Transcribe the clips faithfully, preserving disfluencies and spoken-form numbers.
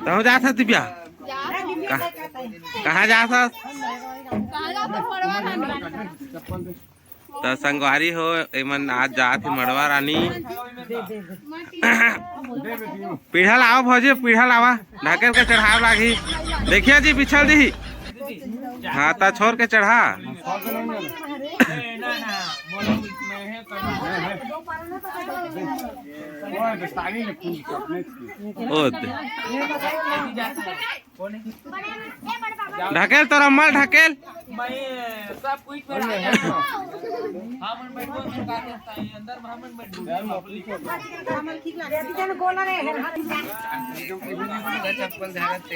तहूँ जात हस दिव्या? कहाँ जात हस? त संगवारी हो, एमन आज जात हे मड़वा रानी। पीढ़ा लावा भौजी, पीढ़ा लावा, ढकेल के चढ़ाव लागही। देखिया जी, बिछल दिही। हाँ, त छोर के चढ़ा। ओ दे। ढकेल तोर अम्मा ल ढकेल।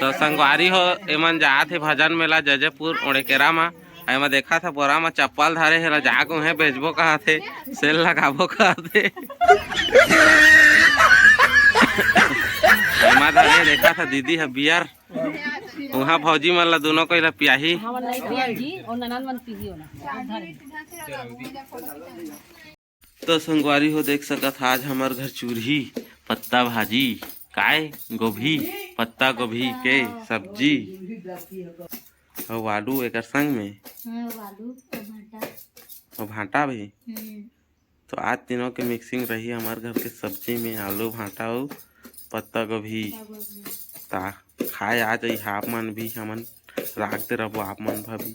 त संगवारी हो, एमन जात हे भजन मेला जजपुर ओड़ेकेरा म। एमा देखा था बोरा म चप्पल धरे हे, ला जाके उहें बेचबो कहत हे, सेल लगाबो कहत हे। एमा धरे देखा था दीदी ह बियर। उहाँ भौजी मन ला दुनों कोई ला पियाही। हमन नहीं पिया जी, और ननद मन पीही ओला। तो संगवारी हो, देख सकत हा, आज हमर घर चूरही पत्ता भाजी, काय गोभी, पत्ता गोभी के सब्जी, अउ आलू एकर संग में। हाँ, आलू, टमाटर। अउ भांटा भी। हम्म। तो आज तीनों के मिक्सिंग रही हमार घर के सब्जी में, आलू, भांटा अउ पत्ता गोभी। पत्ता गोभी। ता खाए आ जाई आप मन भी, हमन राख दे रहो आप मन भाभी।